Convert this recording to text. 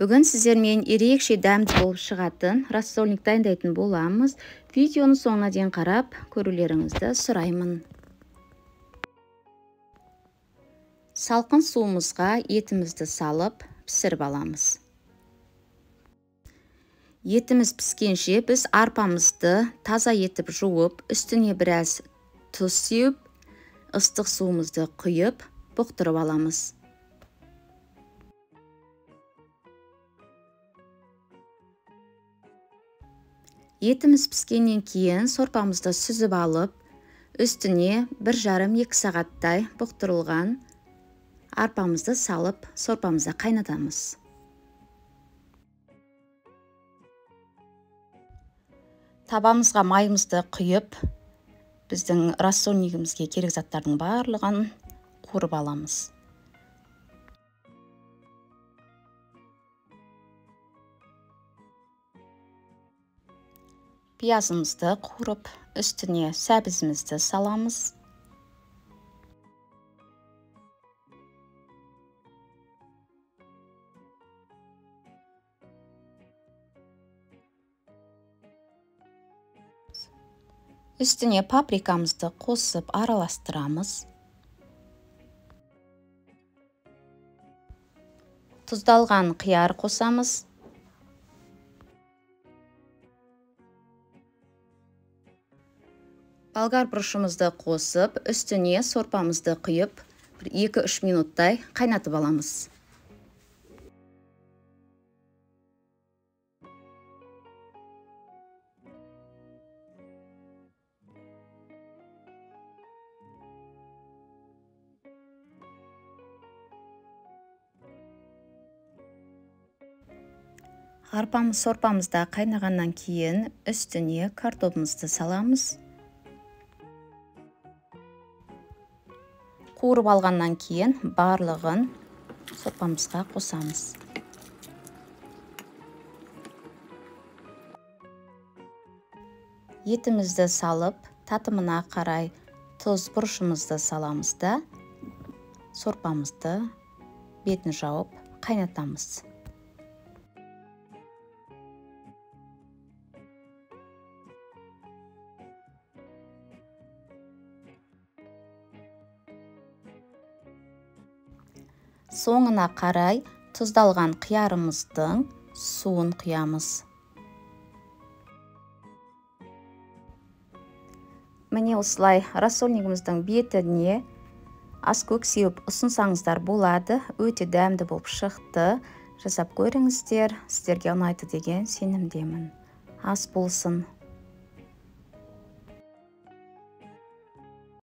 Бүгін сіздермен ерекше дәмді болып шығатын рассольник дайындайтын боламыз. Видеоны соңына дейін қарап көрулеріңізді сұраймын. Салқын суымызға етімізді салып пісіріп аламыз. Етіміз піскенше біз арпамызды таза етіп жуып, үстіне біраз тұз сеуіп, ыстық суымызды құйып, бұқтырып аламыз. Етіміз піскеннен кейін сорпамызды сүзіп алып, үстіне 1,5-2 сағаттай бұқтырылған арпамызды салып, сорпамызды қайнатамыз. Табамызға майымызды құйып, біздің рассольнигімізге керек заттардың барлығын қуырып аламыз. Пиязымызды қуырып, үстіне сәбізімізді саламыз. Үстіне паприкамызды қосып араластырамыз. Тұздалған қияр қосамыз. Болгар бұрышымызды қосып, үстіне сорпамызды құйып, 2-3 минуттай қайнатып аламыз. Арпамыз сорпамызда қайнағаннан кейін үстіне картобымызды саламыз. Қуырып алғаннан кейін барлығын сорпамызға қосамыз. Етімізді салып, татымына қарай тұз бұрышымызды саламыз да, сорпамызды бетін жауып қайнатамыз. Соңына қарай тұздалған қиярымыздың суын құямыз. Міне осылай рассольнигіміздің бетіне аскөк сеуіп ұсынсаңыздар болады. Өте дәмді болып шықты. Жасап көріңіздер, сіздерге ұнайды деген сенімдемін. Ас болсын.